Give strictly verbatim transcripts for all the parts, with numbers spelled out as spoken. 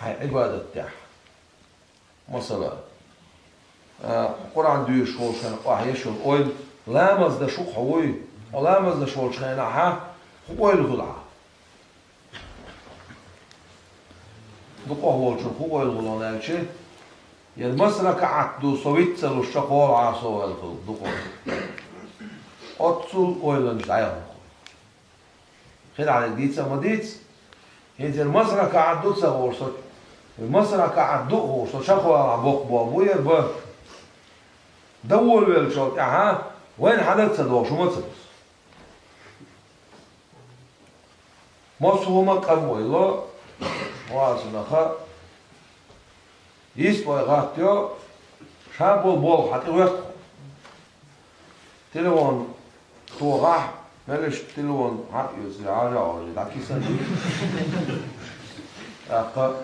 хьайн Ӏибадат тӀехь. Масала, а, Къуръан доьшуш волчу хенахь охьа еш йолу ойла, ламаз деш ву хьо вуй, ткъа ламаз деш волчу хенахь хӀун ойла хуьлу хьан? Дукхахволчун хӀун ойла хуьлу аьлча, яра маса ракаӀат ду, со виц ца луш чекхволу Ӏа со ойла хуьлу дукхахволчун. Оццул ойланаш дӀаяхна. Хила хьайга дийца а ма дийца. ХӀинца яра маса ракаӀат ду ца хууш со, маса ракаӀат ду а хууш со, чекхвалахь боккха болх бу яра бан. Дан волавеллачул тӀаьхьа вайна хьанаг ца догӀуш хӀума ца дузу. Массо а хӀума къам вай ло, вацунаха, йист вай гӀаттайо, ша болу болх хьан тӀе гӀоьртахь. Телефон тохахь, меллаша телефон хьан а оьцу, хьажа а хьожа, дӀакисан. ТӀаккха,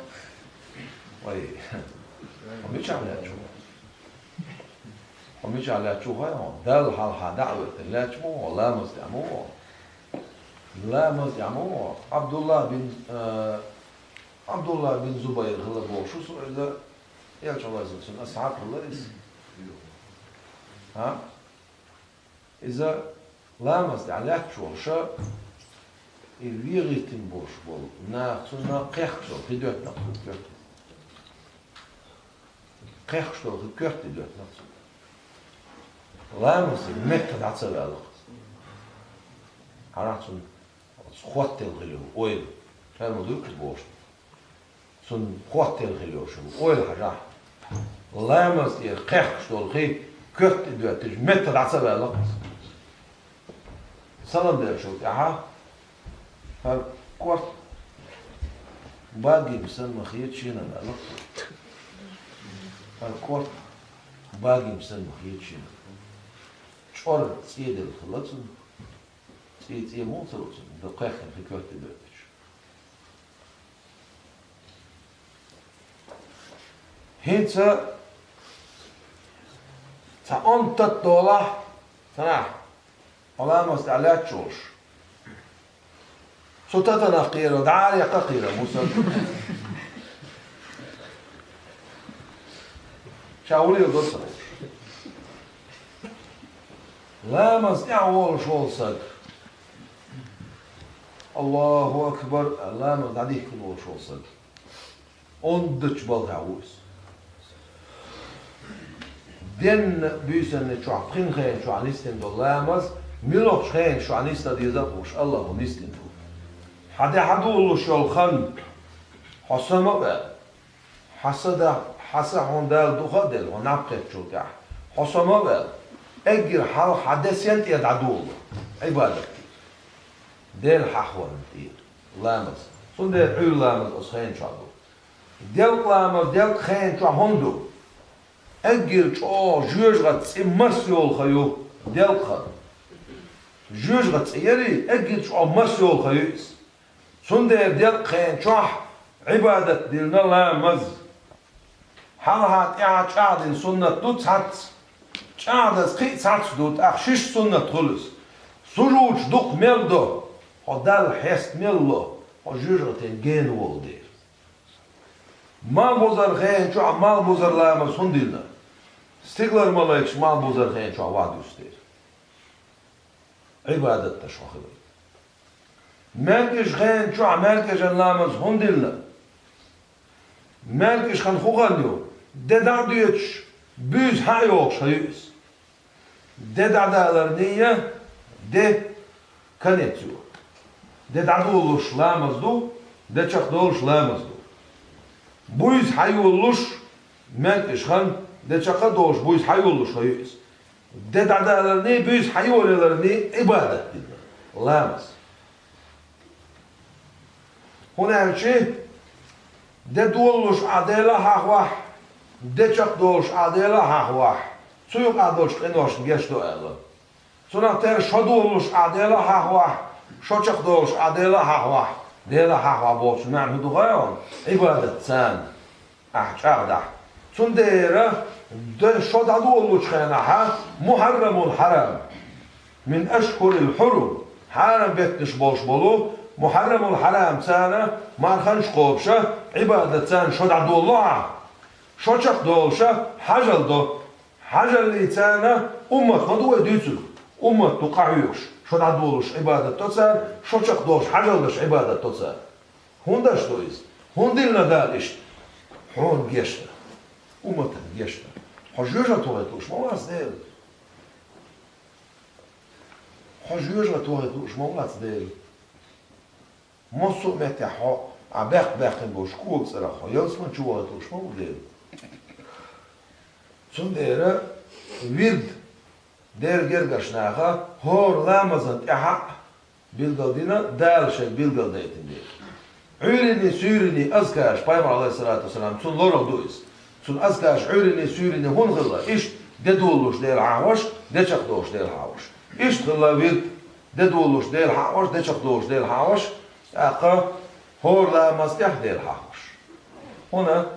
вай, хьо мичахь лаьтташ ву? Хьо мичахь лаьтташ ву хаьий хьуна? Далла хьалха дӀа а оьттина лаьтташ ма ву хьо, ламаз тӀехь ма ву хьо. Ламаз тӀехь ма ву хьо. Ӏабдуллах бин, э, Ӏабдуллах бин Зубайр хилла бохуш ву со иза, Элча Аллахьан цуьнан асхьаб хилла иза. ХӀа? Иза ламаз тӀехь лаьтташ волуша, и вегӀийтина болуш болу нах цунна кхехкаш долу хи доьттина, кхехкаш долу хи коьрта доьттина цунна. Ламаз меттах дӀа ца ваьлла. Хьанах цунна хоттаелла хилла йолу ойла. Хьерма дуй кху бохуш. Цунна хоттаелла хилла йолуш йолу ойла хьажахь. Ламаз тӀера кхехкаш долу хи коьрта тӀе доьттича, меттах дӀа ца ваьлла. Салам деллачул тӀаьхьа хӀара корта багийна санна ма хета шена аьлла. ХӀара корта багийна санна ма хета шена. ЧӀор цӀе делла хилла цунна. ЦӀе, цӀе муха ца ло цунна, дан кхехкина хи коьрта тӀе доьттича. ХӀинца цхьа онда тата долахь, цхьанхьа, хьо ламаз тӀехь лаьтташ волуш. Цу татанах кхера, дӀа а яккха кхера, мусал. Ша вуьлийла до ца хууш. Ламаз тӀехь волуш волу саг. Аллаху акбар, ламаз дӀадихкина волуш волу саг. Ондачу балхахь ву иза. Денна буьйсанна чохь пхи хенан чохь нисдина долу ламаз, муьлхачу хенан чохь нисдан деза а хууш, Аллахо нисдина ду. Хьан де хьан долуш йолу хан, хьо сама а ваьлла. Хьан са да, хьан са хьуна Дала духа а делла, хьо наб кхеттачул тӀаьхьа. Хьо сама а ваьлла. Эггара хьалха хьан де сен тӀера дӀадолало, Ӏибадат. Дела хьахорна тӀера ламаз. Цундела Ӏуьйра ламаз оцу хенан чохь ду. Делкъа ламаз делкъа хенан чохь хӀунда ду? Эггара чӀогӀа жоьжахати цӀе мас йолу хан ю делкъа хан. Жоьжахати цӀе яри, эггара чӀогӀа мас йолу хан ю иза. Цундела делкъа хенан чохь Ӏибадат диллина ламаз. Хьалха тӀаьхьа чӀагӀдина суннат ду цхьацца. ЧӀагӀдаза кхин а цхьацца ду, тӀаккха шиша суннат хуьлу иза. Сужудаш дукха мел до, хьо Далла хьеста мел ло, хьо жоьжахатин гена волу дела. Малхбузара хенан чохь малхбузара ламаз хӀунда диллина? Стигалара малайкаш малхбузара хенан чохь вахьдуьсу дела. Ӏибадат деш хьо хилийта. МаьркӀажа хенан чохь маьркӀажан ламаз хӀунда диллина? МаьркӀажа хан хӀун хан ю? Де дӀа а доьцуш, буьйса хьа а йогӀуш хан ю иза. Де дӀадаларний я, де конец ю. Де дӀадолалуш ламаз ду, де чекхдолуш ламаз ду. Буьйса хьайолалуш, маьркӀажа хан, де чекх а долуш, буьйса хьайолалуш хан ю иза. Де дӀадаларний, буьйса хьайолаяларний Ӏибадат дина, ламаз. ХӀунда аьлча де долалуш Ӏа Дела хьахавахь, де чекхдолуш Ӏа Дела хьахавахь, цу юкъахь долчу къиношна гечдо аьлла. Цунах тера шо долалуш Ӏа Дела хьахавахь, шо чекхдолуш Ӏа Дела хьахавахь, Дела хьахавахь бохучун маьӀна хӀун ду хаьий хьуна? Ӏибадат царна ахь чӀагӀдахь. Цундела де шо дӀадолалучу хенахь, мухьаррамун хьарам, мин ашхурил хьурум, хьарам беттанаш болуш болу Мухьаррамул хьарам царна марханаш кхобуша, Ӏибадат царна шо дӀадоллу ахьа. Шо чекхдолуша хьажал до. Хьажаллий царна уммат ма ду вай дуьйцург. Уммат ду къахьоьгуш, шо дӀадолуш Ӏибадат до царна, шо чекхдолуш хьажал даш Ӏибадат до царна. ХӀунда аша до иза? ХӀунда диллина Дала иштта? Хьуна гешна. Умматан гешна. Хьо жоьжахате вахийта лууш ма вац Дела. Хьо жоьжахате вахийта лууш ма вац Дела. Массо а меттехь хьо, ахь баьккхина болчу кога цӀарах хьо ялсамани чу вахийта лууш ма ву Дела. Цундела вирд Делан гергарчу наха хӀора ламазан тӀаьхьа а билгалдина, Дала шайга билгалдайтина дела. Ӏуьйранний, суьйранний азкараш, пайхамар, алейхиссалату вассалам, цунна лорах ду иза. Цунна азкараш Ӏуьйранний, суьйранний хӀунда хилла? Иштта де долуш Дела хьахош, де чекхдолуш Дела хьахош. Иштта хилла вирд, де долуш Дела хьахош, де чекхдолуш Дела хьахош, тӀаккха хӀора ламаз тӀехь Дела хьахош. ХӀунда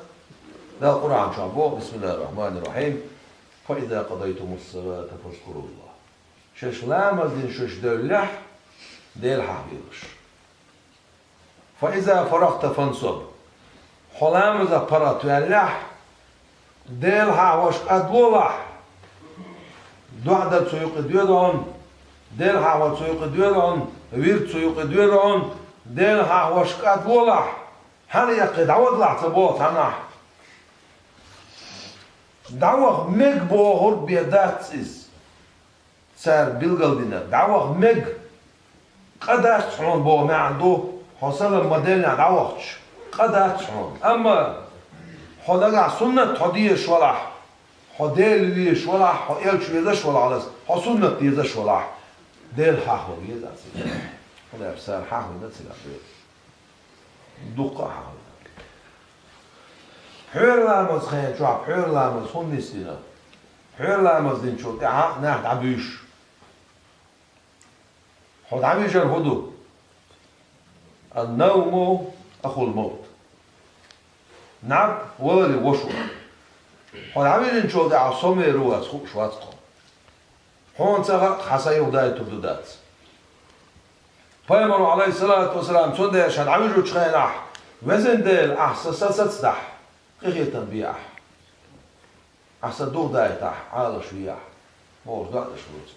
Дала Къуръан чохь боху: «Бисмиллахир-рахманир-рахим. Фа иза къадайтумус салата фазкуруллах». Шаьш ламаз дина шаьш девллехь, Дела хьахош. «Фа иза фарагта фансаб». Хьо ламазах паргӀат ваьллехь, Дела хьахош кӀадлолахь. ДоӀа дар цу юкъе доьду хьуна, Дела хьахо цу юкъе доьду хьуна, вирд цу юкъе доьду хьуна, Дела хьахош кӀадлолахь. Хьан яккхий дӀавадалахь ца боху цхьаннахь. ДӀаваха мега бохург бен дац иза. Цара билгалдина, дӀаваха мега. Къа дац хьуна боху маьӀна ду, хьо салам ма-деллинехь дӀавахча, къа дац хьуна. Амма хьо нагахь суннат хьо дезаш валахь, хьо Дела везаш валахь, хьо элча везаш валахь, хьо суннат дезаш валахь, Дела хьахо веза аса. ХӀунда аьлча цара хьахийна цигахь Дела. Дуккха а хьахийна. Пхьуьйра ламаз хенчохь пхьуьйра ламаз хӀунда нисдина? Пхьуьйра ламаз динчул тӀаьхьа нах дӀабуьйш. Хьо дӀавижар хӀун ду? Ан-навму ахул мавт. НӀаб валаре вош ву. Хьо дӀавижинчул тӀаьхьа сомавер ву вац хууш вац тхо. Хьуна ца хаьа, хьан са юхадайтур ду дац. Пайхамаро, алейхиссалату вассалам, цундела ша дӀавижучу хенахь: «Везан Дела, ахь сан са сацадахь, къинхетам бе ахь. Ахь сан дух дайтахь, Ӏалаш ве ахь», — бохуш, доӀа деш ву цо.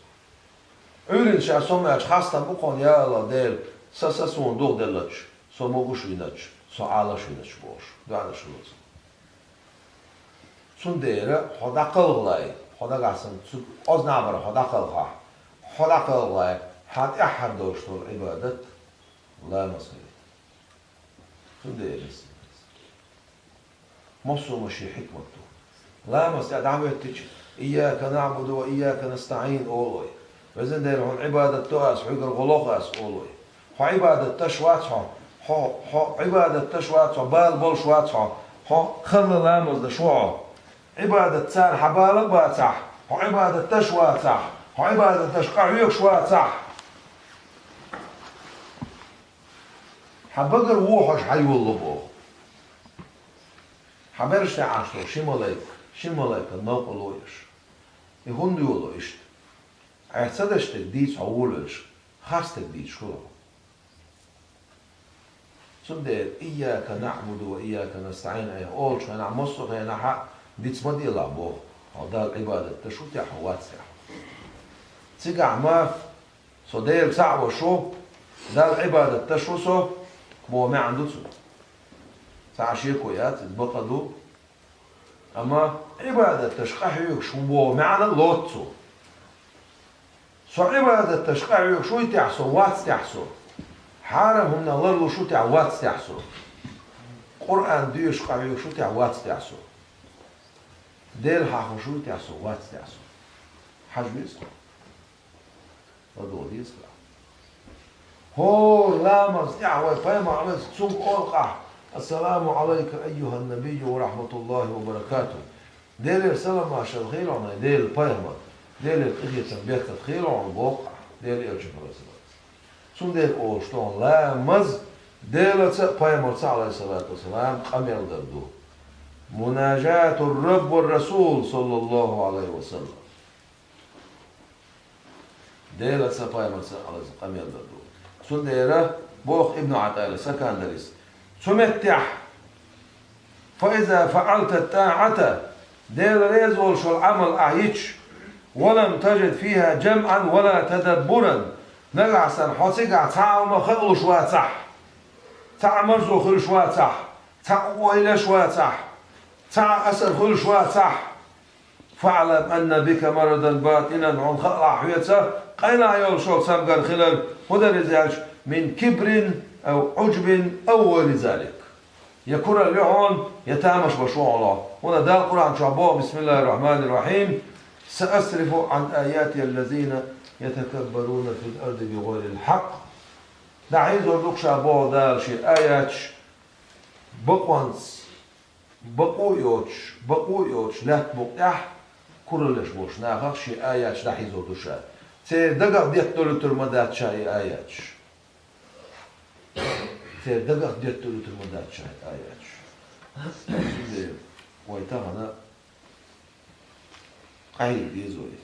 Ӏуьйранна ша сомаваьлча хастам бу кхунна: «Я АллахӀ Дела, сан са суна дух деллача, со могуш винача, со Ӏалаш винача», — бохуш, доӀа деш ву цо. Цундела хьо дӀакхалхале, хьо нагахь санна цу ознабара хьо дӀакхалхахь, хьо дӀакхалхале, хьан тӀаьххьара долуш долу Ӏибадат ламаз хилийта. Цундела массо а шен хьикмат ду. Ламаз тӀе дӀахӀоьттича: «Ийяка наӀбуду ва ийяка настаӀин», — олу вай. «Везан Дела, хьуна Ӏибадат до ас, хьоьгара гӀо лоху ас», — олу вай. Хьо Ӏибадат деш вац хьо, хьо, хьо Ӏибадат деш вац хьо, бала болуш вац хьо, хьо халла ламаз деш ву хьо. Ӏибадат царна хьан бала а бацахь, хьо Ӏибадат деш вацахь, хьо Ӏибадат деш къахьоьгуш вацахь, хьан багара вон хьожа хьайолало боху. Хьан бераш тӀехь Ӏаш долу ши малайка, шина малайкан новкъа ло еш. И хӀунда йоло иштта? Айхьа ца деш дерг дийца хьо волавелча, харц дерг дийцаш хуьлу хьо. Цундела «Ийяка наӀбуду ва ийяка настаӀин» айхьа олучу хенахь, массо а хенахь диц ма делахь боху, хьо Далла Ӏибадат деш ву те, хьо вац те. Цигахь ма «Со Дела цхьаъ веш ву, Далла Ӏибадат деш ву со», — боху маьӀна ду цуьнан. Цхьа а шеко яц, иза бакъ а ду. Амма Ӏибадат деш къахьоьгуш ву боху маьӀна лоцу цо. Со Ӏибадат деш къахьоьгуш вуй техь со, вац техь со. Хьарам хӀуманах ларлуш ву техь, вац техь со. Къуръан доьшуш къахьоьгуш ву техь, вац техь со. Дела хьахош вуй техь со, вац техь со. Хьажа веза хьо. ЛадогӀа деза хьо. ХӀора ламаз тӀехь вай пайхамар Ӏалайхи цунга олу къахь: «Ассаламу Ӏалайка айюхан набийю ва рахматуллахи ва баракатух». Делера салам-маршалла хуьлда хьуна, Делан пайхамар. Делера къинхетам, беркат хуьлда хьуна боху къахь, Делан элчанна Ӏалайхи салам. Цундела олуш ду хьуна, ламаз Делаца а, пайхамарца а, Ӏалайхи салату ва салам, къамел дар ду. Мунажатур Рабб ва Расул, саллаллаху Ӏалайхи ва саллам. Делаца а, пайхамарца а, Ӏалайхи салам, къамел дар ду. Цундела Боху Ибн Ӏатаилла, Сакандалис. Цу меттехь, فإذا فعلت الطاعة, Дела реза волуш волу Ӏамал ахь йича, ولم تجد فيها جمعا ولا تدبرا, нагахь санна хьо цигахь цхьа а хӀума хаалуш вацахь, цхьа а марзо хуьлуш вацахь, цхьа а ойла еш вацахь, цхьа а асар хуьлуш вацахь, فاعلم أن بك مرضا باطنا, хьуна хаалахь хьоьца къайлаха йолуш йолу цамгар хилар, хӀун дара иза аьлча, من كبر أو عجب أو غير ذلك. Я куралла ю хьуна, я тамаш беш ву хьо. ХӀунда Дала Къуръан чохь боху: بسم الله الرحمن الرحيم. سأصرف عن آياتي الذين يتكبرون في الأرض بغير الحق. ДӀахьийзор ду-кх ша, боху Дала, шен аяташ бакъонца, бакъо а йоцуш, бакъо а йоцуш, лаьтта букъа тӀехь куралла еш болчу нахах шен аяташ дӀахьийзор ду ша. Церан дагах детталуьйтур ма дац ша и аяташ. Церан дагах детталуьйтур ма дац ша и аяташ. Цундела вай тахана къахьега деза вай.